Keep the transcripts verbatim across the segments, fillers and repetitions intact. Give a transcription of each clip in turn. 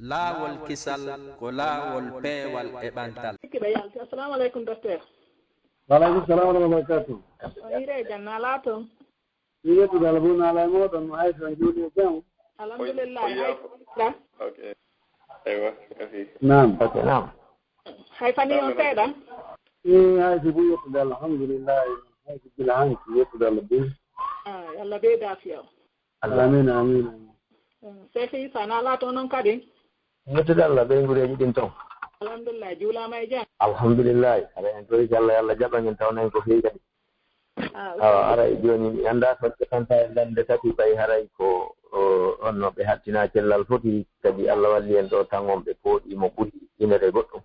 Laawol kisal ko laawol peewal e ɓantal. Sikki ɓe yalti. Assalamu aleykum, docteur. Wa aleykum salam wa rahmatullahi wa barakatuh. O hiire jam, na laato? Mi yettude Allah, bo na ala e mooɗon, no hay so on juuli e jam. Alhamdulillah. O, o yaafo. Ok. Eywa, merci. Naam. Ok, naam. Hay fani on seeɗa? Eh, hay si bu yettude Allah, alhamdulillah. Hay si gila hanki yettude Allah bu. Ah, yo Allah ɓeydu aafiya o. Allah. Amin, amin, amin. Mm, Seefi, so a naalaa toon noon kadi? Yettude Allah, ɓeynguureeji ɗin toon. Alhamdulillah, juulaama e jam. Alhamdulillah. Aɗa en tori si Allah, yo Allah jaɓan en, tawna en ko feewi kadi. Ah, awa, ok. Haray jooni mi anndaa so ɓe tonta e lannde tati, ɓay haray ko, o, on no ɓe hattinaa cellal foti, kadi Allah walli en ɗo tan on ɓe pooɗii mo ɓuri inere goɗɗum.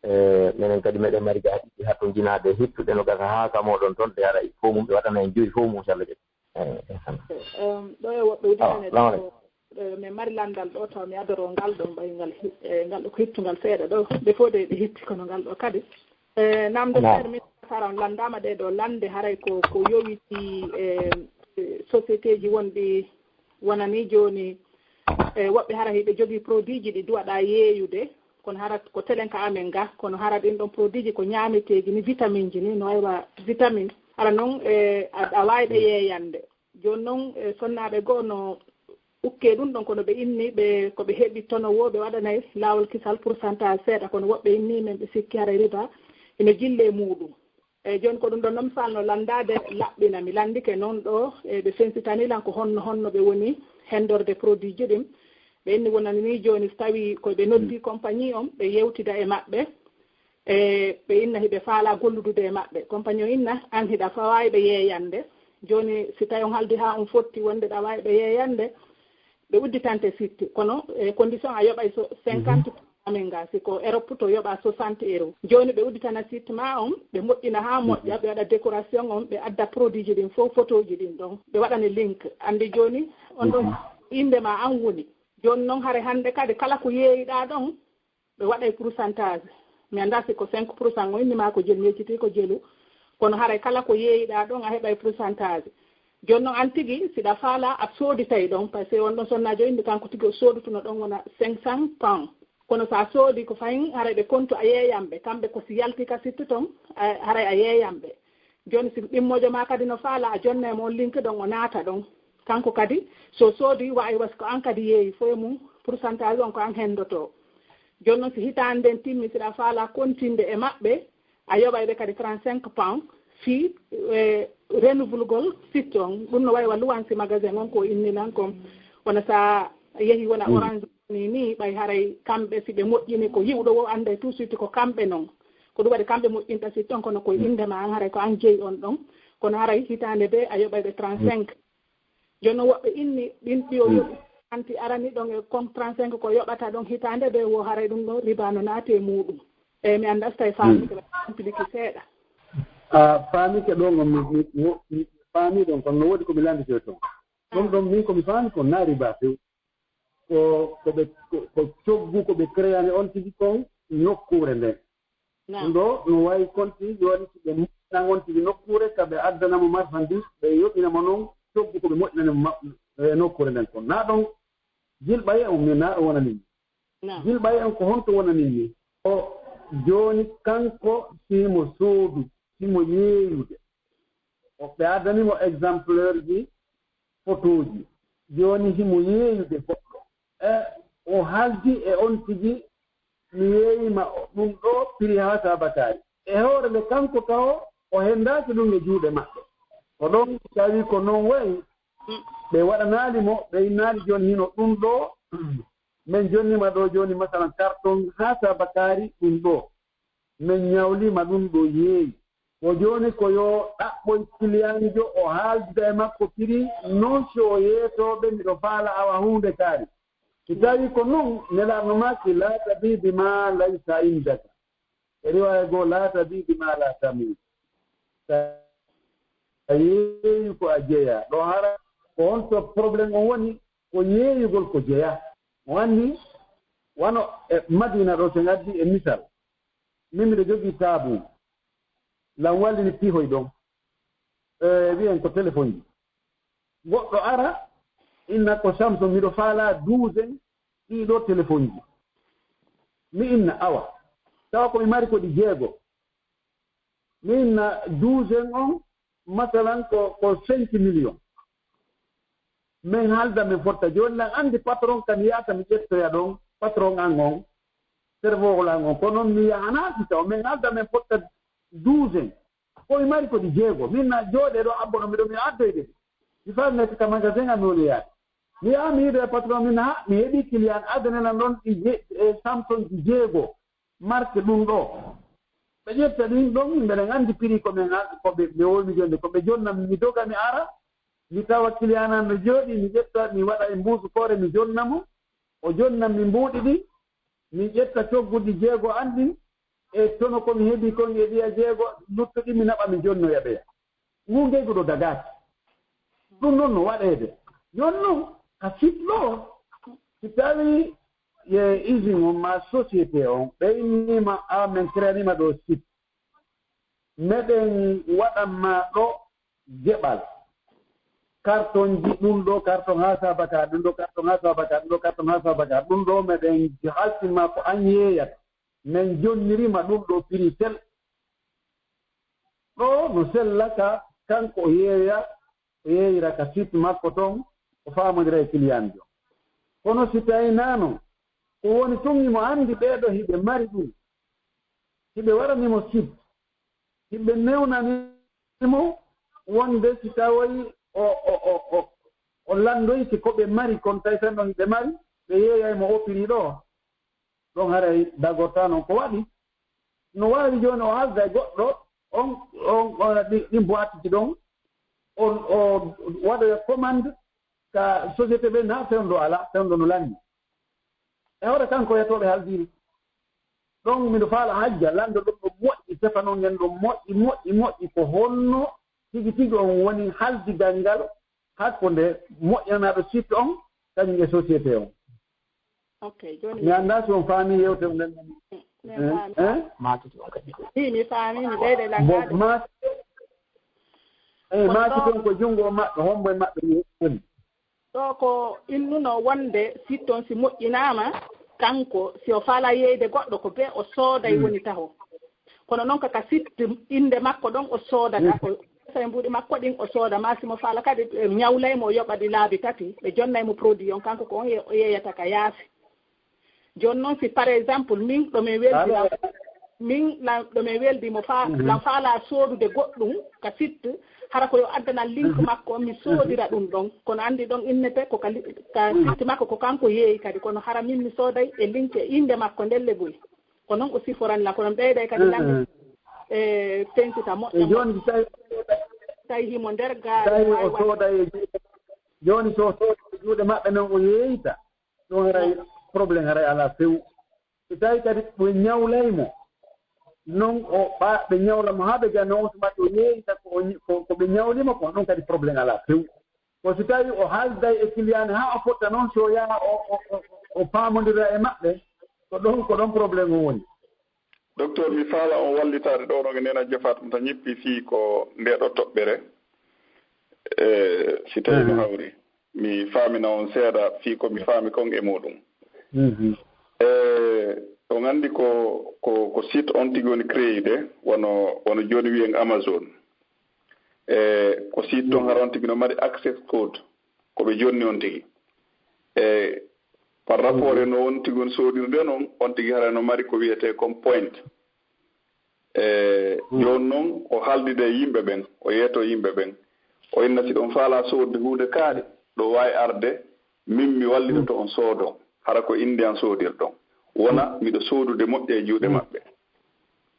E, menen kadi meɗen mari ga haɗi hattonjinaade hittuɗe no gasa haa ka mooɗon toon, ɓe haray fof mum ɓe waɗana en joyi fof mum, so Allah jaɓi. Eh, eh, ɗo e woɓɓe udditane ɗo, eh, min mari lanndal ɗo, taw mi adoro ngal ɗo, mbayi ngal hi-, eh, ngal ɗo ko hittungal seeɗa ɗo. Nde fof de ɓe hitti, kono ngal ɗo kadi. Eh, namde seeɗa, min sara on lanndaama ɗe ɗo lannde, haray ko, ko yowiti, eh, eh, société ji wonɗi wonani jooni, eh, woɓɓe hara hiɓe jogii produit ji ɗi duwaɗaa yeeyude, kono hara ko telen ka amen ga, kono hara ɗin ɗon produit ji ko ñaameteeji ni, vitamine ji ni, no waywa vitamine. Hara non, eh, a, a waawi ɓe yeeyande. Jooni non, eh, sonnaaɓe goo no ukkee ɗum ɗon, kono ɓe inni ɓe, ko ɓe heɓi tono woo, ɓe waɗanay laawol kisal pourcentage seeɗa, kono woɓɓe inni men ɓe sikki haray riba ina jillee muuɗum. Eey, jooni ko ɗum ɗon non mi faalno lanndaade, laɓɓina. Mi lanndike non ɗo, e ɓe fensitanii lan ko honno, honno ɓe woni hendorde produit ji ɗin. Ɓe inni wonani nii jooni so tawii ko ɓe noddi compagnie on, ɓe yewtida e maɓɓe, e ɓe inna hiɓe faalaa golludude e maɓɓe. Compagnie on inna, an hiɗa fa-, waawi ɓe yeeyande. Jooni si tawii on haaldi haa on fotti wonde ɗa waawi ɓe yeeyande, ɓe udditante sitti. Kono e condition a yoɓay so cinquante amen ga, si ko Europe to yoɓa soixante euros. Jooni ɓe udditana site maa on, ɓe moƴƴina haa moƴƴa, ɓe waɗa décoration on, ɓe adda produit ji ɗin fof, photo ji ɗin ɗon, ɓe waɗane link. Anndi jooni, on ɗon innde maa an woni. Jooni non hare hannde kadi kala ko yeeyiɗaa ɗon, ɓe waɗay pourcentage. Mi anndaa si ko cinq pour cent o inni maa ko jelu, mi yejjitii ko jelu. Kono haray kala ko yeeyiɗaa ɗon, a heɓay pourcentage. Jooni non an tigi, si ɗa faalaa, a sooditay ɗon, par ce que on ɗon sonnaajo indi kanko tigi o soodutuno ɗon wona cinq cents pounds. Kono so a soodi ko fahin, haray ɓe kontu a yeeyan ɓe. Kamɓe ko si yalti ka site ton, a, haray a yeeyan ɓe. Jooni si ɗimmoojo maa kadi no faalaa, a jonna e mo on link ɗon, o naata ɗon. Kanko kadi, so soodi, wa'i wasi ko an kadi yeeyi, fof e mum, pourcentage on ko an hendotoo. Jooni non si hitaande nden timmi, si ɗa faalaa kontinde e maɓɓe, a yoɓay ɓe kadi trente-cinq pounds fii, eh, renouvelugol site on. Ɗum no wayi wa luwansi magasin on ko inni lan kon. Wona sa yehi wona Orange Money ni, ɓay haray kamɓe si ɓe moƴƴini ko yi'uɗo wo annday tout de suite ko kamɓe non. Ko ɗum waɗi kamɓe moƴƴinta site on, kono koye innde ma an haray ko an jeyi on ɗon. Kono haray hitaande bee a yoɓay ɓe trente-cinq. Jooni non woɓɓe inni ɗin ɗi o yoɓi anti arani ɗon e kon trente-cinq ko yoɓata ɗon hitaande bee wo haray ɗum ɗon riba no naati e muuɗum. E mi anndaa si tawi faami ko compliqué seeɗa. A faamike ɗon on, mi, mi, mi, mi faami ɗon, kono no woodi ko mi lannditoy ton. Ɗon ɗon min ko mi faami kon naa riba few. Ko, ko ɓe, ko, ko coggu ko ɓe créani on tigi kon nokkuure nden. Ɗum ɗo no wayi konti jooni si ɓe moƴƴinan on tigi nokkuure ka ɓe addana mo marchandise, ɓe yoɓina mo non coggu ko ɓe moƴƴinani mo ma-, e nokkuure nden kon. Naa ɗon jilɓaye on mi, naa ɗon wonani mi. Jilɓaye on ko honto wonani mi? O jooni kanko si mo soodu, si mo yeeyude. O ɓe addani mo exemplaire ji, photo ji. Jooni himo yeeyude goɗɗo. E o haaldi e on tigi, mi yeeyima ɗum ɗo prix haa sabakaari. E hoore nde kanko tawo o henndaaki ɗum e juuɗe maɓɓe. Ko ɗon tawi ko non wayi, ɓe waɗanaali mo, ɓe innaali jooni hino ɗum ɗo, men jonnima ɗo jooni masalan carton haa sabakaari ɗum ɗo. Men ñawlima ɗum ɗo yeeyi. Ko jooni ko yo ɗaɓɓoy kiliyaanjo, o haaldida e makko prix, non si o yeetooɓe, miɗo faala awa huunde kaari. Si tawii ko non, Nelaaɗo maaki, "Laa tabi bima laysa indaka." E riwaaya goo, "Laa tabi bima laa tamlik." A yeeyu ko a jeyaa. Ɗo hara ko honto problème on woni, ko yeeyugol ko jeyaa. O anni, wano e Madina ɗo, so en addi e misal, min miɗo jogii taabu, lan wallini pihoy ɗon, e, wi'en ko téléphone ji. Goɗɗo ara, inna ko Samson, miɗo faalaa douze, ɗii ɗoo telefonji. Mi inna awa. Tawa ko mi mari ko ɗi jeego. Mi inna douze on, masalan ko, ko cinq millions. Min haalda min fotta. Jooni lan anndi patron kan yahata mi ƴettoya ɗon, patron an on, serveur an on. Kono mi yahanaa si taw min haalda min fotta douze. Ko mi mari ko ɗi jeego. Min na jooɗee ɗo abbo ɗo miɗo mi addoyde. Mi faa nekk ka magasin am mi woni yaade. Mi yaha mi yiida e patron min ha mi heɓi client addanena ɗon ɗi je-, e Samsung ɗi jeego. Marque ɗum ɗo. Ɓe ƴetta ɗin ɗon, yimɓe ɗen anndi prix ko min ha-, ko ɓe, ɓe woni jonde, ko ɓe jonnam mi doga mi ara, mi tawa client an no jooɗi, mi ƴetta, mi waɗa e mbuusu koore, mi jonna mo, o jonna mi mbuuɗi ɗin, mi ƴetta coggu ɗi jeego an ɗin, e tono ko mi heɓi kon e ɗiya jeego, luttuɗi mi naɓa mi jonnoya ɓeya. Ngun ngeygu ɗo dagaaki. Ɗum non no waɗeede. Yon non, ka site ɗo, si tawii e usine on maa société on, ɓe innii ma, a men créanima ɗo site. Meɗen waɗan ma ɗo geɓal. Kartonji ɗum ɗo, karton haa sabaka, ɗum ɗo, karton haa sabaka, ɗum ɗo, karton haa sabaka. Ɗum ɗo meɗen haltin ma ko an yeeyata. Men jonniri ma ɗum ɗo prix tel. Ɗo no sella ka kanko o yeeya, o yeeyira ka site makko ton, o faamodira e client jo. Kono si tawii naa non, ko woni tun himo anndi ɓee ɗo hiɓe mari ɗum, hiɓe waɗani mo site, hiɓe newnani mo wonde si tawoyi o, o, o, o, o lanndoyke ko ɓe mari kon, tawi tan ɗon hiɓe mari, ɓe yeeyay mo o prix ɗo. Ɗon haray dagortaa non ko waɗi. No waawi jooni o haalda e goɗɗo, on, on, on, ɗi, ɗin boîte ji ɗon, on, o waɗoya commande ka société ɓe, na fewndo alaa, fewndo no lanni. E hoore kanko yetooɓe haldiri. Ɗon miɗo faala hajja, lanndo ɗon ɗo moƴƴi, tefanon ngen ɗo moƴƴi, moƴƴi, moƴƴi. Ko honno tigi tigi on woni haldigal ngal hakkunde moƴƴanaaɗo site on kañum e société on? Ok, jooni mi anndaa si on faamii yewtere nden. Mi faami. Eh? Mi, mi faami, mi ɓeyde bon langaade. Maasi, eh, maasi ton ko junngo maɓɓe, hombo e maɓɓe woni? Ɗo ko innuno wonde site on si moƴƴinaama, kanko si o faala yeeyde goɗɗo ko bee o sooday woni taho. Kono non ka, ka site innde makko ɗon o soodata, ko esa e mbuuɗi makko ɗin o sooda, maa si mo faala kadi ɓe ñawlay mo o yoɓa ɗi laabi tati, ɓe jonnay mo produit on, kanko ko on ye-, o yeeyata ka yaasi. Jooni non si par exemple min ɗo mi weldi lan, min lan ɗo mi weldi mo faa, lan faala soodude goɗɗum ka site, hara ko yo addanan link makko mi soodira ɗum ɗon. Kono anndi ɗon innete ko ka li-, ka site makko ko kanko yeeyi kadi, kono hara min mi sooday e link e innde makko ndelle buy. Ko non o siforani lan, kono mi ɓeyday kadi lanɗe e fensita moƴƴa. E jooni si tawi, tawi himo nder gaari, tawi o sooda e juuɗe, jooni so o sooda e juuɗe maɓɓe non o yeeyita, ɗum haray problème haray alaa few. Si tawi kadi ɓe ñawlay mo, non o ɓa-, ɓe ñawla mo haa ɓe ga non, on suɓa o yeeyita ko o ñi-, ko, ko ɓe ñawli mo kon, ɗum kadi problème alaa few. Ko si tawi o haalday e client haa o fotta non, si o yaha o, o, o, o faamondira e maɓɓe, ko ɗon, ko ɗon problème o woni. Docteur, mi faala on wallitaade ɗo, no nena jofaat mo ta ñippi fii ko nde ɗo toɓɓere. E, si tawi no hawri, mi faamina on seeɗa fii ko mi faami kon e muɗum. E, on anndi ko, ko, ko site on tigi woni créé de, wano, wano jooni wiyen Amazon. E, ko site ton hara on tigi no mari access code, ko ɓe jonni on tigi. E, par rapport e no on tigi woni soodirde non, on tigi hara no mari ko wiyetee kon point. E, jooni non o haaldida e yimɓe ɓen, o yeeto yimɓe ɓen. O inna si ɗon faalaa soodde huunde kaari, ɗo waawi arde, min mi wallitoto on soodon. Hara ko innde an soodirɗon. Wona miɗo soodude moƴƴa e juuɗe maɓɓe.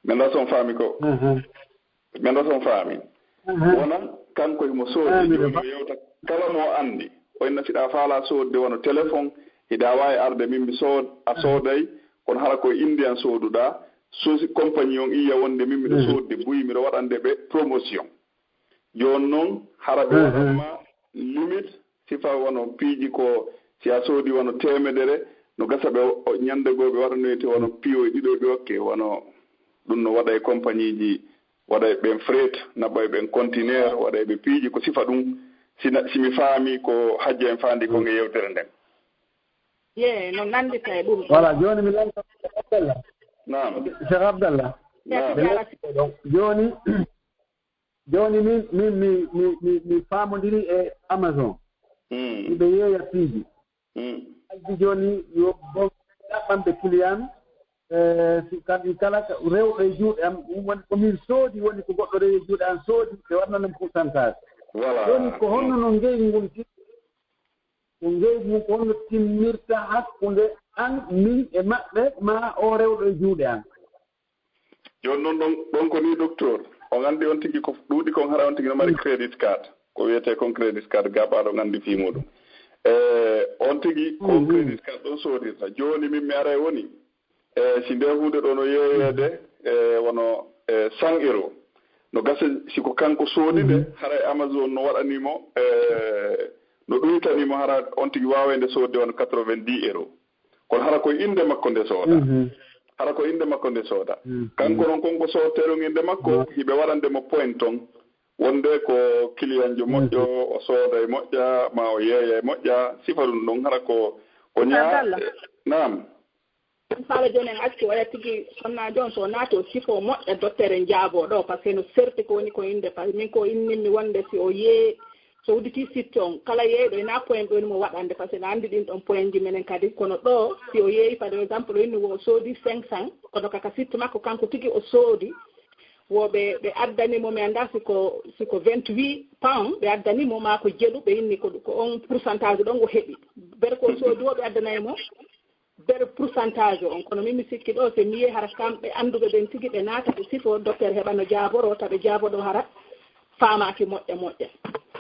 Mi anndaa si on faami ko. Mi anndaa si on faami. Wona kanko himo soodi, jooni o yewta kala mo o anndi. O inna si ɗa faalaa soodde wano téléphone, hiɗa waawi arde min mi sood-, a sooday, kono hara ko e innde an sooduɗaa. Sosi compagnie on iya wonde min miɗo soodde buy, miɗo waɗande ɓe promotion. Jooni non, hara ɓe waɗan ma limite, sifa wano piiji ko si a soodi wano teemedere, no gasa ɓe o-, o-, ñande goo ɓe waɗanoyte wano piyo e ɗiɗo ɓe okke, wano ɗum no waɗa e compagnieji, waɗa e ɓen fret, naɓa e ɓen conteneur, waɗa e ɓe piiji ko sifa ɗum, si na, si mi faami ko hajja en faandi kon e yewtere nden. Ye, no nanndita e ɗum ɗon. Voilà, jooni mi lanndoo Cheikh Abdallah. Naam. Cheikh Abdallah. Naam. Jooni, jooni min, min, mi, mi, mi, mi faamondiri e Amazon. Mm. Hiɓe yeeya piiji. Mm. Addi jooni yo bon ɗaɓɓanɓe client, eh, si kamɓe kala ka rewɗo e juuɗe am, ɗum woni ko min soodi, woni ko goɗɗo rewi e juuɗe am soodi, ɓe waɗana ɗum pourcentage. Voilà. Jooni ko honno Mm. no ngey ngun ti-, ko ngey ngun, ko honno timmirta hakkunde an, min e maɓɓe, maa o rewɗo e juuɗe an? Jooni non ɗon, ɗon ko nii, docteur. On anndi on tigi ko ɗuuɗi kon, hara on tigi no mari Mm. credit card. Ko wiyetee kon credit card, gaɓaaɗo on anndi fii muuɗum. E, on tigi ko Mm, mm. credit card ɗon soodirta. Jooni min mi aray woni, e, si ndee huunde ɗoo no yeeyeede, e, wano, e, cent euro. No gasa si ko kanko soodi nde, Mhm. haray Amazon no waɗani mo, e, no ɗuytani mo hara on tigi waaway nde soodde wano quatre-vingt-dix euro. Kono hara ko innde makko nde sooda. Mhm. Hara ko innde makko nde sooda. Mhm. Kanko non kon ko soodetee ɗon innde makko, Mhm. hiɓe waɗande mo point ton. Wonde ko kiliyanjo Mhm. moƴƴo, o sooda e moƴƴa, maa o yeeya e moƴƴa, sifa ɗum ɗon hara ko, ko ñaa-, Abdallah. Naam. Ɗum faala jooni en accu oya tigi sonnaajo on so o naati o sifoo moƴƴa dottere jaaboo ɗo, par ce que no serti ko woni ko innde, par ce que min ko innimmi wonde si o yee-, so udditii sitte on, kala yeeyɗo ena point ɗo woni mo waɗande, par ce que no anndi ɗin ɗon point ji menen kadi, kono ɗo si o yeeyi par exemple o inni wo o soodi cinq cents, kono kaka sitte makko kanko tigi o soodi, wo ɓe, ɓe addani mo, mi anndaa si ko, si ko vingt-huit pounds ɓe addani mo, maa ko jelu, ɓe inni ko, ko on pourcentage ɗon o heɓi. Bere ko o soodi wo ɓe addanay mo, bere pourcentage on. Kono min mi sikki ɗo, si mi yii hara kamɓe annduɓe ɓen tigi ɓe naata ɓe sifoo, docteur heɓa no jaaboroo, ta ɓe jaaboɗo hara faamaaki moƴƴa moƴƴa.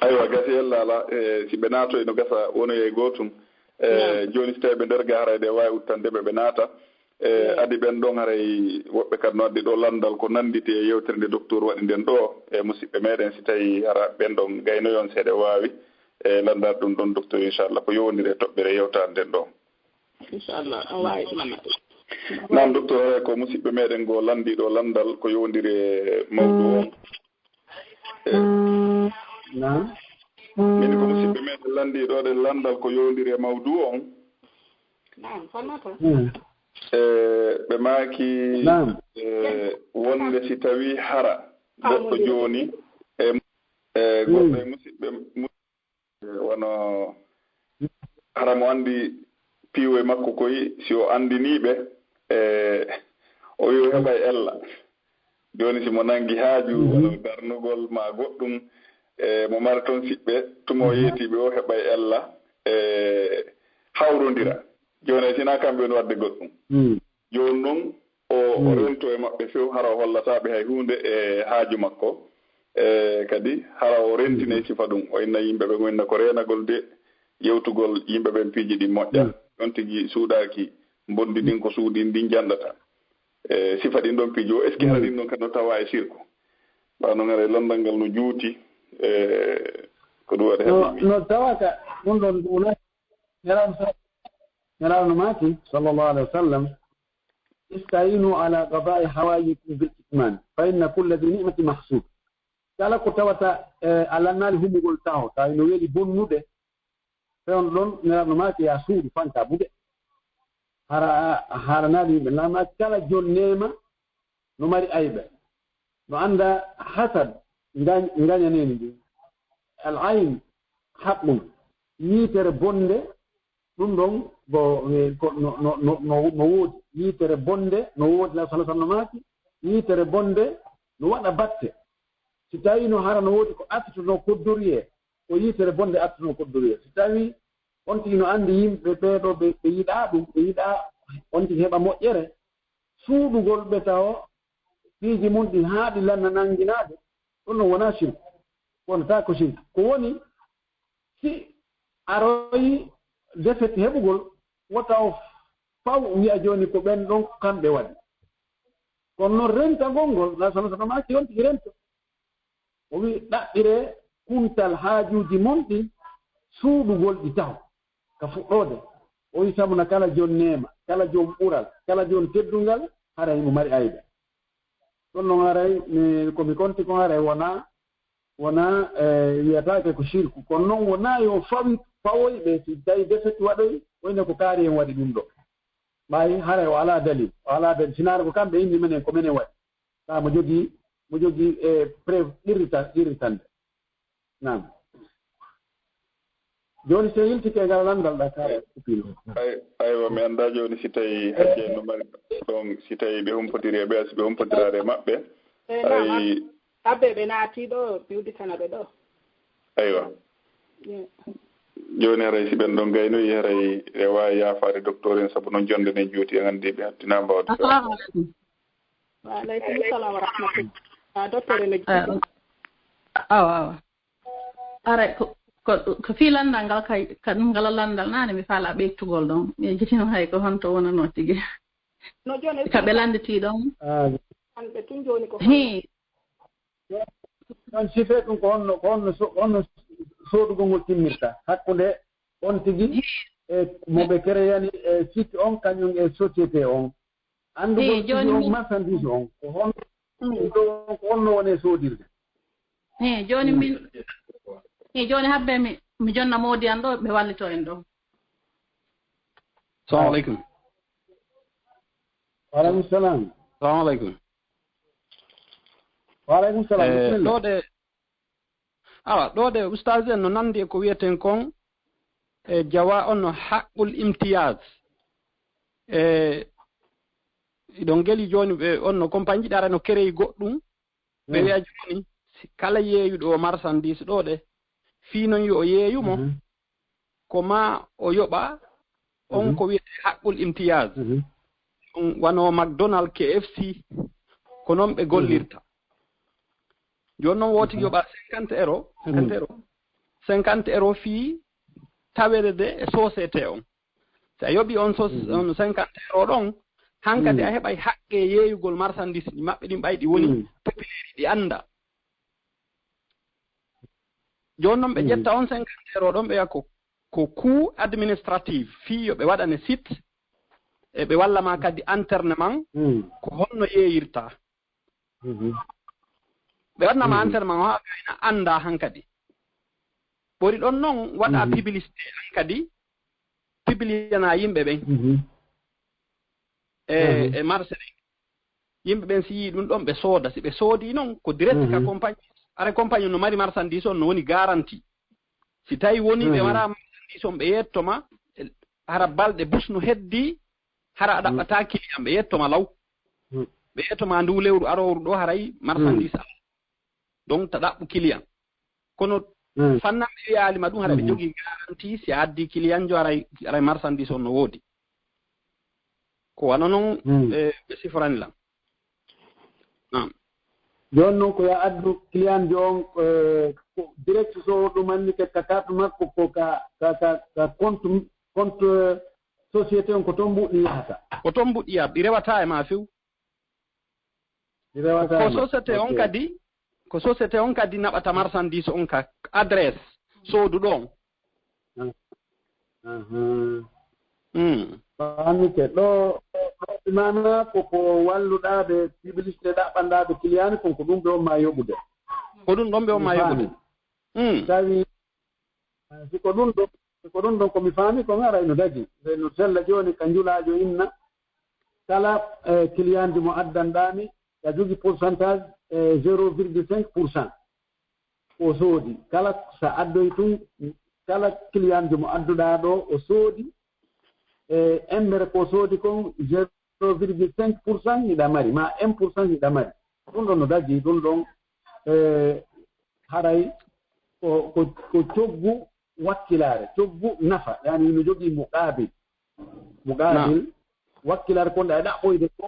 Aywa, gasi ella ala, e, si ɓe naatoy no gasa wonoyay gootum. E, Naam. Jooni si tawii ɓe nder ga haray ɗe waawi uttande ɓe, ɓe naata. E, Naam. Adi ɓen ɗon haray woɓɓe kadi no addi ɗo lanndal ko nannditi e yewtere nde docteur waɗi nden ɗo. E, musiɓɓe meɗen si tawii hara ɓen ɗon gaynoyon seeɗa waawi, e, lanndade ɗum ɗon docteur, inchallah, ko yowondiri e toɓɓere yewtaare nden ɗo. Inchallah, on waawi ɗum. Naam, docteur, ko musiɓɓe meɗen goo lanndii ɗo lanndal ko yowondiri e mawdu on. E, Naam. Min ko musiɓɓe meɗen lanndii ɗo ɗen lanndal ko yowondiri e mawdu on. Naam, honno to? Hmm. E, ɓe maaki, Naam. E, wonde si tawii hara goɗɗo jooni e, e goɗɗo e Hmm. musiɓɓe, mu-, e, wano hara mo anndi piiwoy makko koy, si o anndinii ɓe, e, o wi'o heɓay ella. Jooni si mo nangi haaju, Mhm. wano darnugol maa goɗɗum, e, mo mara toon siɓɓe, tuma o Mhm. yeetii ɓe o heɓay ella, e, hawrondira. Jooni si hinaa kamɓe woni waɗde goɗɗum. Mm. Jooni non, o, o Mm. rento e maɓɓe few, hara o hollataa ɓe hay huunde e haaju makko. E, kadi, hara o rentinay Mm. sifa ɗum. O inna yimɓe ɓen, o inna ko reenagol de, yewtugol yimɓe ɓen piiji ɗin moƴƴa. Mm. On tigi suuɗaaki, mbonndi ɗin ko suuɗi ɗin janɗata. E, sifa ɗin ɗon piiji, o est-ce que hara Mm. ɗin ɗon kadi no tawa e sirku? Ɓaawo non, hara e lanndal ngal no juuti, e, ko ɗum waɗi No, haɗi mi. no tawa ka, ɗum ɗon, ɗum wona Nelaaɗo sa-, Nelaaɗo no maaki, sallallahu alaihi wa sallam, "Ista'inu ala qada'i hawaijikum bil kitman, fa inna kulla dhi ni'mati mahsud." Kala ko tawata, eh, a lannaali humugol taho, tawi no weli bonnude, fewndo ɗon, Nelaaɗo no maaki, "Yaa suuɗu, fanka buge." Hara a, a haalanaali yimɓe, Nelaaɗo maaki, kala jon neema no mari ayɓe. No annda hasad, ngañ-, ngañaneeni ndu. Al ayn, haqqun. Yiitere bonde, ɗum ɗon ko, ko no, no, no, no, no woodi. Yiitere bonde no woodi, la sallallahu alaihi wasallam maaki, yiitere bonde no waɗa batte. Si tawii no hara no woodi ko artutunoo koddoriyee, ko yiitere bonde artutunoo koddoriyee. Si tawii on tigi no anndi yimɓe ɓee ɗoo ɓe, ɓe yiɗaa ɗum, ɓe yiɗaa on tigi heɓa moƴƴere, suuɗugol ɓe taho piiji mun ɗin haa ɗi lanna nannginaade, ɗum ɗon wonaa sirku. Wonata ko sirku. Ko woni, si aroyi defet heɓugol, wota o faw wi'a jooni ko ɓen ɗon kamɓe waɗi. Kono non rentagol ngol, la sallallahu alaihi wasallam maaki on tigi rento. O wi'i, ɗaɓɓiree kuntal haajuuji mon ɗin, suuɗugol ɗi taho. Ka fuɗɗoode, o wi'i, sabu na kala jon neema, kala jon ɓural, kala jon teddungal, hara himo mari ayɓe. Ɗon non haray, mi, ko mi konti kon haray wonaa, wonaa, eh, wiyataake ko sirku. Kono non wonaa yo fawi, fawoy ɓe, si tawi defet waɗoy, Woni ko kaari en waɗi ɗum ɗo. Ɓay haray o alaa dalil, o alaa dalil. Sinaare ko kamɓe inni menen, ko menen waɗi. Kaa mo jogii, mo jogii, e, preuve qirrita-, qirritande. Naam. Jooni, si en yiltike e ngal lanndal ɗa, kaara kupino. Ay-, aywa, mi anndaa jooni si tawii Hajjee no mari ɗon, si tawii ɓe humpotiri e ɓe, si ɓe humpotiraare e maɓɓe. Eh, naam, ay. Ab-, Abbe ɓe naati ɗo, mi udditana ɓe ɗo. Aywa. Yeah. Jooni haray si ɓen ɗon gaynoyi, haray e waawi yaafaade doktoor en, sabu non jonnde nden juuti, en anndi ɓe hattinaa mbaawde. Assalamu alaikum. Wa alaikum salam wa rahmatullah. Ah, docteur en. Ah, awa, awa. Aray, ko, ko, ko fii lanndal ngal kay, ka ɗum ngal lanndal naane mi faalaa ɓeytugol ɗon. Mi ejjitino hay ko honto wonanoo tigi. No jooni ka ɓe lannditi ɗon. Ah. An ɓe tun jooni ko hii. Ɗon sifee ɗum ko honno, ko honno so-, honno soodugol ngol timmirta hakkunde on tigi e mo ɓe kereyani e site on, kañum e société on. Anndugol tigi on marchandise on, ko honno, ɗum ɗo on, ko honno woni e soodirde? Hee, jooni min, hee, jooni habbe mi, mi jonna moodi an ɗo, ɓe wallito en ɗo. Salamu aleykum. Wa aleykum salam. Salamu aleykum. Wa aleykum salam. Eh, bisimilla. Ɗo de, awa, ɗo de, ustaz en no nandi e ko wiyeten kon, e jawa on no haqqul imtiyaz. E, iɗon geli jooni ɓe, on no compagnie ɗara no kereyi goɗɗum. Ɓe wi'a jooni, si kala yeeyuɗo o marchandise ɗo de, fii non yo o yeeyu mo, ko maa o yoɓa on ko wi'etee haqqul imtiyaz. Ɗum wano McDonald, K F C, ko non ɓe gollirta. Jooni non wootigi yoɓa cinquante euro, cinquante euro, cinquante euro fii taweede e société on. Si a yoɓi on sos, on cinquante euro ɗon, hankadi a heɓay haqqe yeeyugol marchandise ɗi maɓɓe ɗin ɓay ɗi woni populaire ɗi annda. Jooni non ɓe ƴetta on cinquante euro ɗon ɓe wi'a ko, ko coût administratif, fii yo ɓe waɗane site, e ɓe walla ma kadi internement, ko honno yeeyirta. Ɓe waɗna ma enterrement o, haa ɓe wayna anndaa hankadi. Ɓori ɗon non waɗa publicité hankadi, publicana yimɓe ɓen. E, e marché ɗen. Yimɓe ɓen si yii ɗum ɗon ɓe sooda. Si ɓe soodii non ko direct ka compagnie. Ara compagnie no mari marchandise on no woni garantie. Si tawi woni ɓe wara marchandise on ɓe yetto ma, hara balɗe bus no heddi, hara a ɗaɓɓataa client, ɓe yetto ma law. Ɓe yetto ma ndu lewru arooru ɗo haray marchandise alaa. Donc ta ɗaɓɓu client. Kono fannan ɓe wiyaali ma ɗum haray ɓe jogii garantie, si a addi client jo haray, haray marchandise on no woodi. Ko wano non, eh, ɓe siforani lan. Naam. Jooni non ko yo addu client jo on, eh, ko direct so ɗum anni ka, ka carte makko ko ka, ka, ka, ka compte, compte, eh, société on ko ton mbuɗɗi yahata. Ko ton mbuɗɗi yahata, ɗi rewataa e ma few. Ɗi rewataa e ma. Ko société on kadi, ko société on kadi naɓata marchandise on ka adresse sooduɗo on. Faamike. Ɗo, ɗo, ɗo, maanaa ko, ko walluɗaa ɓe, publicité ɗaɓɓanɗaa ɓe client kon, ko ɗum ɓe on maa yoɓude. Ko ɗum ɗon ɓe on maa yoɓude. Tawi, si ko ɗum ɗon, si ko ɗum ɗon ko mi faami kon, haray no dagi. Nde no sella jooni ka njulaajo inna, kala, eh, client mo addanɗaa mi, a jogii pourcentage, eh, zéro virgule cinq pour cent. Ko soodi. Kala sa addoy tun, kala client mo adduɗaa ɗo, o soodi, e embere ko soodi kon, zéro virgule cinq pour cent hiɗa mari, ma un pour cent hiɗa mari. Ɗum ɗon no dagi, ɗum ɗon, e, haray ko, ko, ko coggu wakkilaare, coggu nafa, yani no jogii muqaabil. Muqaabil, wakkilaare kon ɗa e ɗaɓɓoyde ko,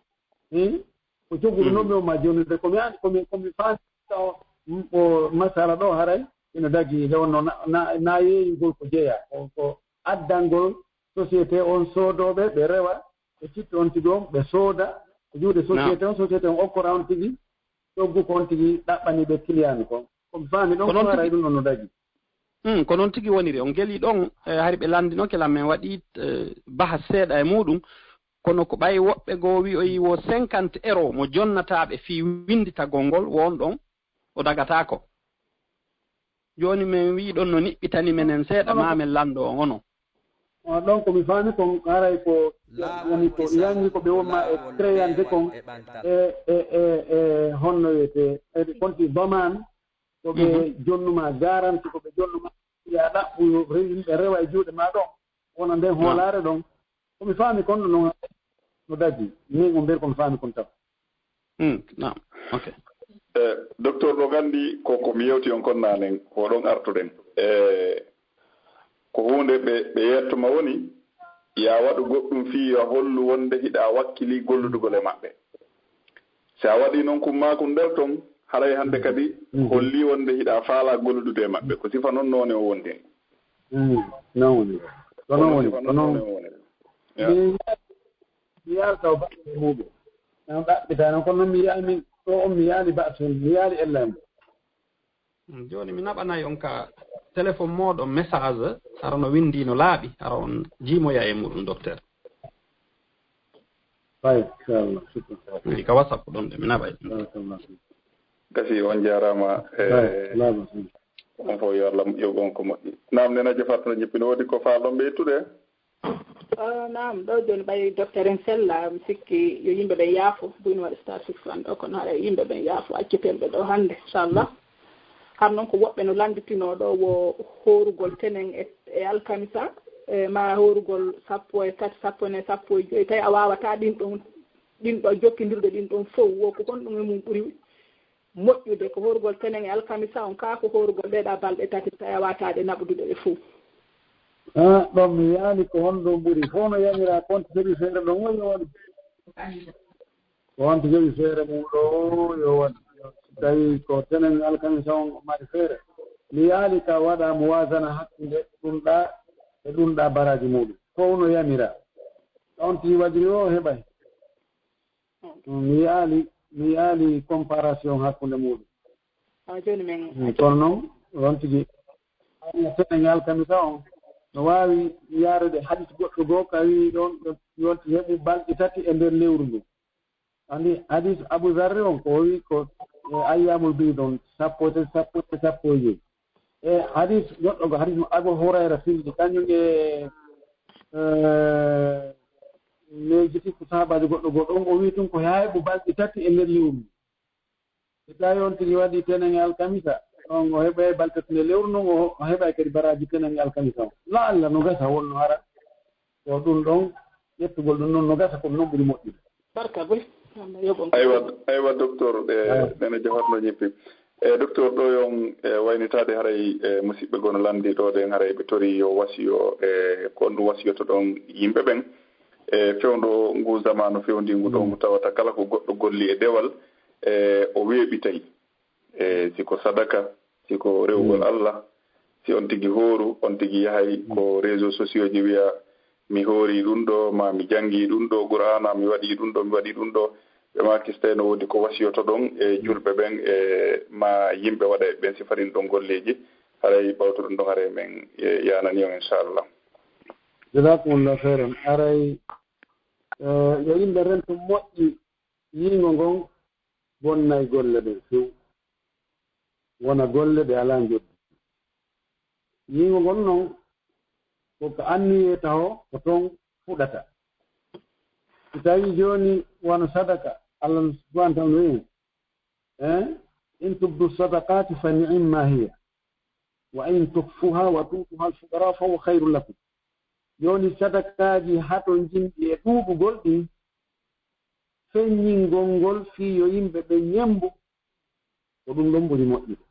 eh, ko coggu ɗum non mi on ma jonude, ko mi an-, ko mi, ko mi faami. Taw, mm, o masala ɗo haray ina dagi hewno na, na, na yeeyugol ko jeyaa. Ko, ko addangol société on soodooɓe, ɓe rewa, ɓe citta on tigi on, ɓe sooda, e juuɗe société on, société on okkora on tigi, coggu ko on tigi ɗaɓɓani ɓe client kon. Ko mi faami ɗon ko haray ɗum ɗon no dagi. Hmm, ko non tigi woniri. On geli ɗon, eh, hari ɓe lanndinoke lan men waɗi, eh, baha seeɗa e muɗum. Kono ko ɓay woɓɓe goo wi'oyi wo cinquante euro mo jonnataaɓe fii winnditagol ngol, wo on ɗon o dagataako. Jooni men wi'i ɗon no niɓɓitani menen seeɗa, maa men lanndo on onon. Ah, donc, mi faami kon, haray ko, woni ko yangi ko ɓe wonma e créante kon, e, e, e, e, honno wiyetee, e konti doman, ko ɓe Mhm. jonnuma garanti, ko ɓe jonnuma, ya ɗaɓɓu, yo rew-, yimɓe rewa e juuɗe ma ɗon, wona nden Naam. hoolaare ɗon. Ko mi faami kon no, no daji, min on ɓen ko mi faami kon tan. Hmm, naam. Ok. E, docteur, ɗo gandi ko, ko mi yewti on kon nanen, ko ɗon artuɗen. E, ko huunde ɓe, ɓe yettuma woni, ya waɗu goɗɗum fii yo a hollu wonde hiɗa wakkili golludugol e maɓɓe. Si a waɗi non kun maakun nder ton, haray hande kadi Mhm. holli wonde hiɗa faala golludude e maɓɓe. Ko sifa non noone o wondi. Hmm, non woni. Ko non woni, sifa ko non non. noone o wondi. Ya. Mi, mi yaalta o baɗɗo e muuɗum. An ɗaɓɓita non, kono non mi yi'aali min, ɗo on mi yi'aali ba'sun, mi yi'aali ella e mo. Hmm, jooni mi naɓanay on ka téléphone mooɗon message, hara no winndi no laaɓi, hara on jiimoya e muuɗum, docteur. Fay, inchallah, shukran. Ndi ka WhatsApp ɗon de, mi naɓay ɗum. Barakallah. Gasi, on jaaraama. E, Fay, laaɓa. On fof yo Allah yoɓ on ko moƴƴi. Naam, Nena Jofatno Jippi, no woodi ko faalɗon ɓeytude? Ah, naam, ɗo jooni ɓay docteur en sella, mi sikki yo yimɓe ɓen yaafo, buy no waɗi star six wan ɗo, kono haɗa yimɓe ɓen yaafo, acciten ɓe ɗo hannde, inchallah. Har non ko woɓɓe no lannditinoo ɗo wo hoorugol tenen e, e alkamisa, e ma hoorugol sappo e tati, sappo e nayi, sappo e joyi, tawi a waawataa ɗin ɗon, ɗin ɗo jokkindirde ɗin ɗon fow, wo ko honɗum e mum ɓuri moƴƴude, ko hoorugol tenen e alkamisa on, kaa ko hoorugol ɗee ɗaa balɗe tati, tawi a waawataa ɗe naɓudude ɗe fow? Ah, ɗon mi yi'aali ko honɗum ɓuri. Fow no yamiraa, ko honto heɓi feere ɗon, o yo waɗu. Ko honto heɓi feere mum ɗo, yo waɗu. Si tawii ko tenen alkamisa on mari feere, mi yi'aali ka waɗa muwaazana hakkunde ɗun ɗaa e ɗun ɗaa baraaji muuɗum. Fow no yamiraa. On tii waɗiri o heɓay. Mi yi'aali, mi yi'aali comparaison hakkunde muuɗum. Ah, jooni men Mm, kono non, on tigi, tenen alkamisa on, no waawi yaarude hadis goɗɗo goo, ka wi'i ɗon, ɗon, yonti heɓu balɗe tati e nder lewru ndun. Andi hadis Abu Zarri on, ko o wi'i ko, e, ayyaamul biid on, sappo e tati, sappo e tati, sappo e joy. E hadis goɗɗo goo, hadis mo Abu Hurayra filliti, kañum e, e, miijiti ko sahaabaajo goɗɗo goo ɗon, o wi'i tun ko heɓu balɗe tati e nder lewru ndun. Si tawii on tigi waɗii tenen e alkamisa, on o heɓay balɗe tati nder lewru ndun, o, o heɓay kadi baraaji tenen e alkamisa on. La'alla no gasa wonno hara ko ɗun ɗon, ƴettugol ɗun ɗon no gasa ko non ɓuri moƴƴude. Barka boy. Allah yoɓ on. Aywa, aywa, docteur, e, Aywa. Nena Jofatno Jippi. E, docteur, ɗo yon, e, waynitaade haray, e, musiɓɓe goo no lanndii ɗo ɗen, haray ɓe torii yo wasiyo, e, ko honɗum wasiyotoɗon yimɓe ɓen. E, fewndo nguu zamaanu fewndiingu ɗoo ngu tawata kala ko goɗɗo golli e dewal, e, o weeɓitay. E, si ko sadaka, si ko rewugol Allah, si on tigi hooru, on tigi yahay ko réseaux sociaux ji wi'a, mi hoorii ɗun ɗoo, maa mi janngii ɗun ɗoo Qur'aana, mi waɗii ɗun ɗoo, mi waɗii ɗun ɗoo. Ɓe maaki si tawii no woodi ko wasiyotoɗon e julɓe ɓen, e maa yimɓe waɗayɓe ɓen sifarin ɗon golleeji, haray ɓawtoɗon ɗon, haray men, e, yaananii on, inchallah. Jazakumullahu khairan. Haray, e, yo yimɓe rentu moƴƴi yiingo ngon, bonnay golle ɗen few. Wona golle ɗe alaa njoddi. Yiingo ngon non, ko ka anniyee taho, ko ton fuɗata. Si tawii jooni wano sadaka, Allah subhanahu wa ta'ala no wi'i, eh, "In tubdu sadaqati fa ni'imma hiya, wa in tukhfuha wa tu'tuha al-fuqara fa huwa khairun lakum." Jooni sadakaaji hatonjinɗi e ɗuuɗugol ɗin, feññingol ngol fii yo yimɓe ɓen ñemmbu, ko ɗun ɗon ɓuri moƴƴude.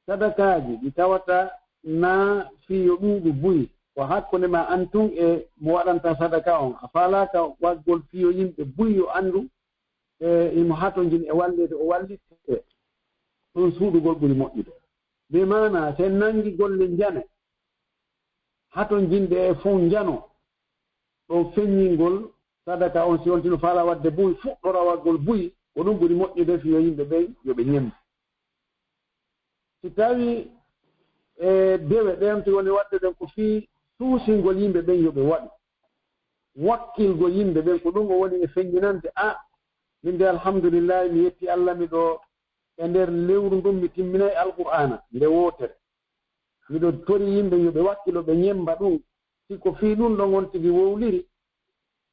Sadakaaji ɗi tawata naa fii yo ɗuuɗu buy, ko hakkunde maa an tun e mo waɗanta sadaka on. A faalaaka waɗgol fii yo yimɓe buy yo anndu, e, himo hatonjini e walleede o wallitte. Ɗun suuɗugol ɓuri moƴƴude. Bi maanaa, si en nanngi golle njane, hatonjinɗe e fow njano, ɗon feññingol sadaka on, si on tino faalaa waɗde buy, fuɗɗoraa waɗgol buy, ko ɗun ɓuri moƴƴude fii yo yimɓe ɓen yo ɓe ñemmbu. Si tawii, e, dewe ɗen tigi woni waɗde ɗen ko fii suusingol yimɓe ɓen yo ɓe waɗu, wakkilgol yimɓe ɓen, ko ɗun o woni e feññinande, a, min de, alhamdulillahi, mi yetti Allah, miɗo e nder lewru ndun, mi timminay Alqur'aana nde wootere. Miɗo torii yimɓe yo ɓe wakkilo, ɓe ñemmba ɗun. Si ko fii ɗun ɗon on tigi wowliri,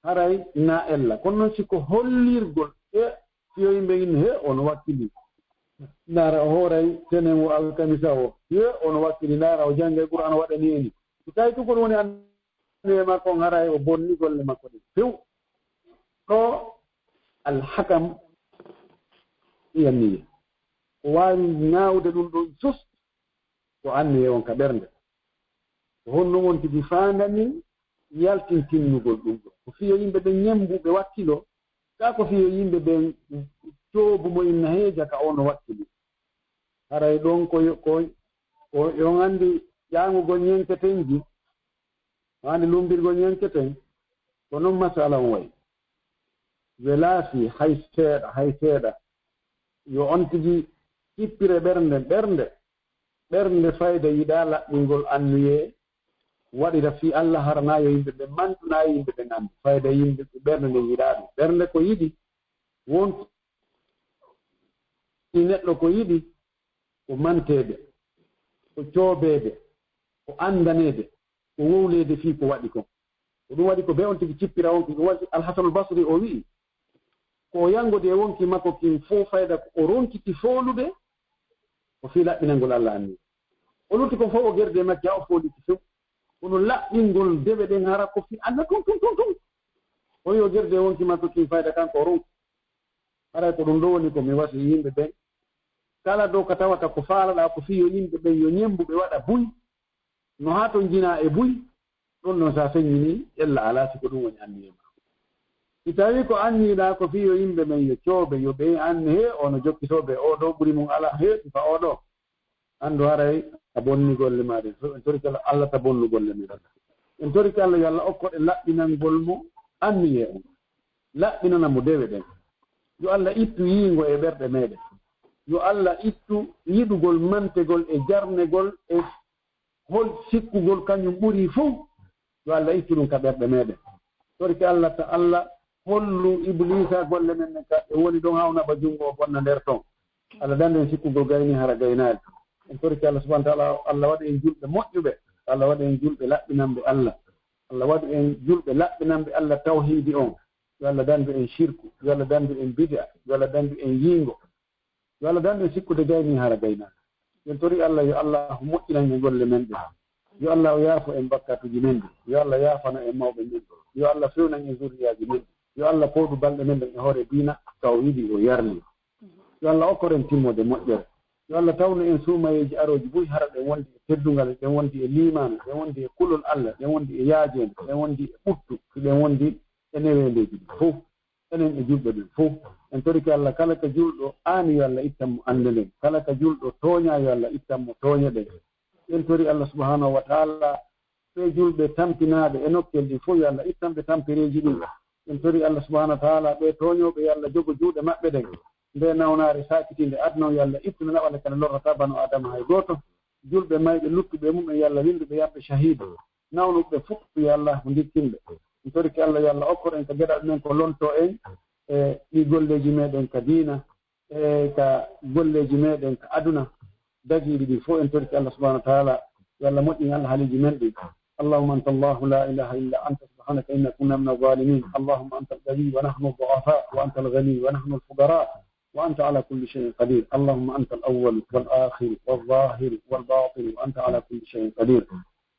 haray na ella. Kono non si ko hollirgol, e fiyo yimɓe in, he, ono wakkili. Naara o hooray tenen o alkamisa o, he, ono wakkili. Naara o janngay Qur'aana waɗani en. Si tawi tun ko ɗun woni anniye makko on, haray o bonni golle makko ɗen few. Ɗoo alhakam iyanniye. O waawi ñaawde ɗun ɗon just ko anniye on ka ɓernde. Ko honno on tigi faandani yaltintinnugol ɗun ɗon? Ko fiyo yimɓe ɓen ñembu ɓe wakkilo, kaa ko fiyo yimɓe ɓen coobu mo inna heeja ka ono wakkili? Haray ɗon ko yo, ko, ko yo on anndi ƴaŋugol ñenketenji, haani lumbirgol ñenketen, ko non masala on wayi. Welaa fii hay seeɗa, hay seeɗa. Yo on tigi cippire ɓernde, ɓernde, ɓernde fayda yiɗaa laɓɓingol anniyee, waɗira fii Alla, hara naa yo yimɓe ɓen mantu, naa yo yimɓe ɓen anndu. Fayda yimɓe, ɓernde nden yiɗaa ɗun. Ɓernde ko yiɗi, wonki neɗɗo ko yiɗi, ko manteede, ko coobeede, ko anndaneede, ko wowleede fii ko waɗi kon. Ko ɗun waɗi ko bee on tigi cippira on, ko ɗun waɗi Alhasanul Basri o wi'i, ko o yangodi e wonki makko kin fow, fayda ko o ronkiti foolude, ko fii laɓɓinangol Alla anniya. O lutti kon fow, o gerdi e makki, haa o fooliti few. Kono laɓɓingol dewe ɗen hara ko fii Alla tun, tun, tun, tun. O wi'i o gerdi e wonki makko kin, fayda kanko o ronki. Haray ko ɗun ɗoo woni ko mi wasi yimɓe ɓen. Kala dow ka tawata ko faalaɗaa ko fii yo yimɓe ɓen yo ñembu ɓe waɗa buy, no haa ton jinaa e buy, ɗon non si a feññinii, ella alaa si ko ɗun woni anniye maa. Si tawii ko anniyiɗaa ko fii yo yimɓe ɓen yo coobe, yo ɓe anni, he, oo no jokkitoo ɓe, oo ɗoo ɓuri mun alaa, he, sifa oo ɗoo, anndu haray a bonni golle maa ɗen. En torike Alla ta bonnu golle men. En torike Alla yo Alla okkoɗen laɓɓinangol mo anniyee on. Laɓɓinana mo dewe ɗen. Yo Alla ittu yiingo e ɓerɗe meɗen. Yo Alla ittu yiɗugol mantegol e jarnegol e hol sikkugol kañum ɓuri fow. Yo Alla ittu ɗum ka ɓerɗe meɗen. Torike Alla ta Alla hollu Ibliisa golle men ɗen ka ɗe woni ɗon haa o naɓa junngo o bonna nder ton. Alla dandu en sikkugol gayni hara gaynaali. En torike Alla subhanahu wa ta'ala, Alla waɗu en julɓe moƴƴuɓe. Alla waɗu en julɓe laɓɓinanɓe Alla. Alla waɗu en julɓe laɓɓinanɓe Alla tawhiidi on. Yo Alla dandu en shirku. Yo Alla dandu en bid'a. Yo Alla dandu en yiingo. Yo Alla dandu en sikkude gayni hara gaynaali. En tori Alla, yo Alla moƴƴinan en golle men ɗen. Yo Alla o yaafo en bakkatuuji men ɗin. Yo Alla yaafano en mawɓe men ɗin. Yo Alla fewnan en zurriyaaji men ɗin. Yo Alla pooɗu balɗe men ɗen e hoore diina ka o yiɗi o yarli. Yo Alla okkor en timmode moƴƴere. Yo Alla tawnu en suumayeeji arooji buy hara ɗen wondi e teddungal, ɗen wondi e liimaanu, ɗen wondi e kulol Alla, ɗen wondi e yaajeende, ɗen wondi e ɓuttu, ɗen wondi e neweendeeji ɗin fow. Enen e julɓe ɓen fow. En torike Alla, kala ka julɗo aani, yo Alla ittan mo annde nden. Kala ka julɗo tooñaa, yo Alla ittan mo tooñe ɗen. En tori Alla subhanahu wa ta'ala, ɓee julɓe tampinaaɓe e nokkeeli ɗin fow, yo Alla ittan ɓe tampereeji ɗin. En tori Alla subhanahu wa ta'ala, ɓee tooñooɓe, yo Alla jogo juuɗe maɓɓe ɗen. Nde nawnaare saakitiinde aduna on, yo Alla ittu nde naɓa nde ka nde lorrataa banu Aadama hay gooto. Julɓe mayɓe luttuɓe e mum'en, yo Alla winndu ɓe yamɓe shahiid. Nawnuɓe fow, yo Alla ndikkin ɓe. En torike Alla, yo Alla okkor en ka geɗal men ko lontoo en e ɗii golleeji meɗen ka diina, e ka golleeji meɗen ka aduna. Dagiiɗi ɗin fow en torike Alla subhanahu wa ta'ala, yo Alla moƴƴin alhaaliiji men ɗin. اللهم أنت الله لا إله إلا أنت سبحانك إنا كنا من الظالمين. اللهم أنت القوي ونحن الضعفاء وأنت الغني ونحن الفقراء وأنت على كل شيء قدير. اللهم أنت الأول والآخر والظاهر والباطن وأنت على كل شيء قدير.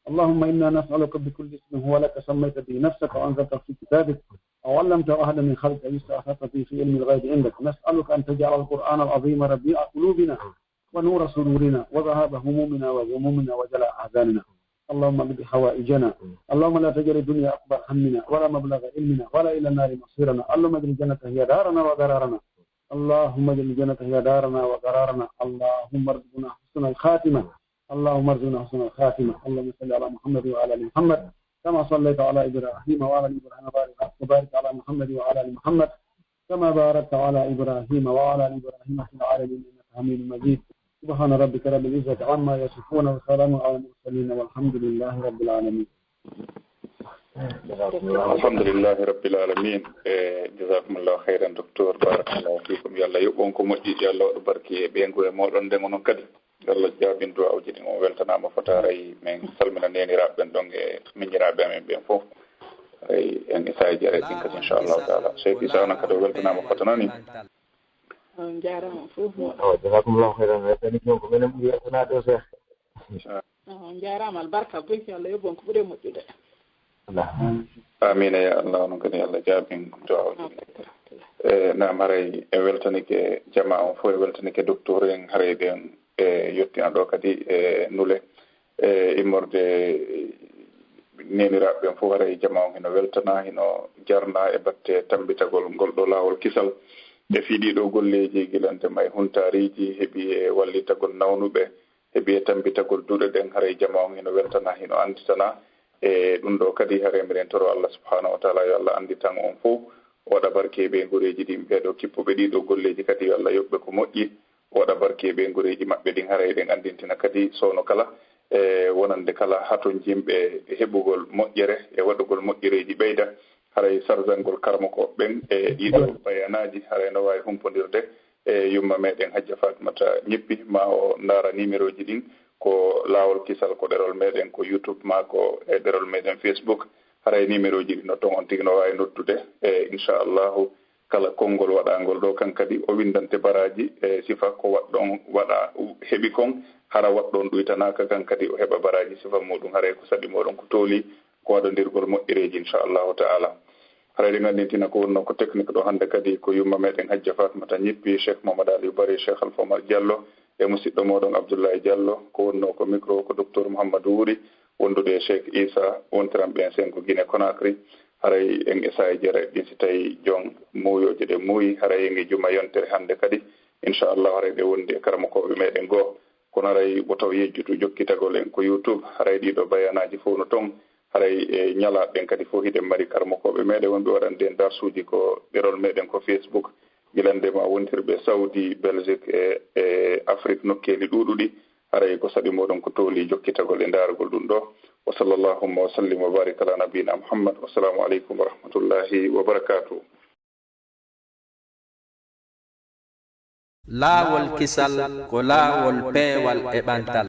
اللهم إنا نسألك بكل اسم هو لك سميت به نفسك أو أنزلته في كتابك أو علمته أحدا من خلقك أو استأثرت به في علم الغيب عندك. نسألك أن تجعل القرآن العظيم ربيع قلوبنا ونور صدورنا وذهاب همومنا وغمومنا وجلاء أحزاننا. اللهم اقض حوائجنا. اللهم لا تجعل الدنيا أكبر همنا ولا مبلغ علمنا ولا إلى النار مصيرنا. اللهم اجعل الجنة هي دارنا وقرارنا. اللهم اجعل الجنة هي دارنا وقرارنا. اللهم ارزقنا حسن الخاتمة. اللهم ارزقنا حسن الخاتمة. اللهم صل على محمد وعلى آل محمد كما صليت على إبراهيم وعلى آل إبراهيم وبارك، وبارك على محمد وعلى آل محمد كما باركت على إبراهيم وعلى آل إبراهيم في العالمين إنك حميد مجيد. سبحان ربك رب العزة عما يصفون وسلام على المرسلين والحمد لله رب العالمين. Alhamdulillahi rabbil alamin. E, jazakumullahu khairan, docteur. Barakallahu fikum. Yo Allah yoɓ on ko moƴƴi. Yo Allah waɗu barki e ɓeyngu e moɗon nden onon kadi. Yo Allah jaabin du'aawuji ɗin, on weltanaama fota. Haray men salmina neeniraaɓe ɓen ɗon e miñiraaɓe amen ɓen fof. Haray en e saa'iiji aray ɗin kadi, inchallahu taala. Cheikh Issa, onon kadi o weltanaama fota, nani? On njaaraama fof mo. Awa, jazakumullahu khairan. Weltani ko menen ɓuri weltanaade o, Cheikh. On njaaraama, albarka boy, yo Allah yoɓ on ko ɓuri e moƴƴude. Amiina ya Allah, onon kadi Allah jaabin du'aawuji. E, naam, haray en weltanike jamaa on fof, en weltanike docteur en, haray ɗen e yottina ɗo kadi e Nule. E immorde neeniraaɓe ɓen fof, haray jamaa on hino weltana, hino jarna e batte tambitagol ngol ɗo laawol kisal. E fii ɗii ɗoo golleeji, gila nde may huntaariiji heɓi e wallitagol nawnuɓe, heɓi e tambitagol duɗe ɗen, haray jamaa on hino weltana, hino annditana. E ɗum ɗoo kadi, haray miɗen toro Allah subhanahu wa taala yo Allah annditan on fof, o waɗa barke e ɓeynguureeji ɗin. Ɓee ɗoo kippuɓe ɗii ɗoo golleeji kadi, yo Allah yoɓ ɓe ko moƴƴi, o waɗa barke e ɓeynguureeji maɓɓe ɗin. Haray eɗen anndintina kadi soono kala, e wonande kala hatonjinɓe heɓugol moƴƴere e waɗugol moƴƴereeji ɓeyda. Haray sarzangol karamokooɓe ɓen e ɗii ɗoo bayanaaji, haray no waawi humpondirde e yumma meɗen Hajja Fatmata Ñippi, ma o ndaara nimerooji ɗin, ko Laawol Kisal, ko ɗerol meɗen ko YouTube, ma ko e ɗerol meɗen Facebook. Haray nimerooji ɗin no ton, on tigi no waawi noddude. E inchallahu, kala konngol waɗaangol ɗoo kan kadi, o winndante baraaji e sifa ko waɗɗon waɗa, heɓi kon, hara waɗɗon ɗuytanaaka kan kadi, o heɓa baraaji sifa muuɗum. Haray ko saɗi mooɗon ko tooli, ko waɗondirgol moƴƴereeji, inchallahu taala. Haray ɗen anndintina ko wonnoo ko technique ɗoo hannde kadi ko yumma meɗen Hajja Fatmata Ñippi, Cheikh Mohamed Aliou Bari, Cheikh Alpha Omar Diallo, e musiɗɗo mooɗon Abdoulaye Diallo. Ko wonnoo ko micro ko Docteur Mouhamadou Wuri, wondude e Cheikh Issa, wontiranɓe en sen ko Guinée Conakry. Haray en e saa'iiji aray ɗin, si tawii jon muuyooje ɗen muuyi, haray en e juma yontere hannde kadi, inchallahu, haray ɗe wondi e karamokooɓe meɗen goo. Kono haray woto yejjutu jokkitagol en ko YouTube, haray ɗii ɗoo bayanaaji fof no ton. Haray e ñalaaɗe ɗen kadi fof hiɗen mari karamokooɓe meɗen wonɓe waɗande en darsuuji ko ɗerol meɗen ko Facebook. Gila nde ma wondirɓe Saudi, Belgique e, e Afrique nokkeeli ɗuuɗuɗi. Haray ko saɗi mooɗon ko tooli jokkitagol e ndaarugol ɗum ɗoo. Wa sallallahu wa sallim wa barik ala nabiyina Muhammad. Wassalamu aleykum wa rahmatullahi wa barakatuh. Laawol kisal ko laawol peewal e ɓantal.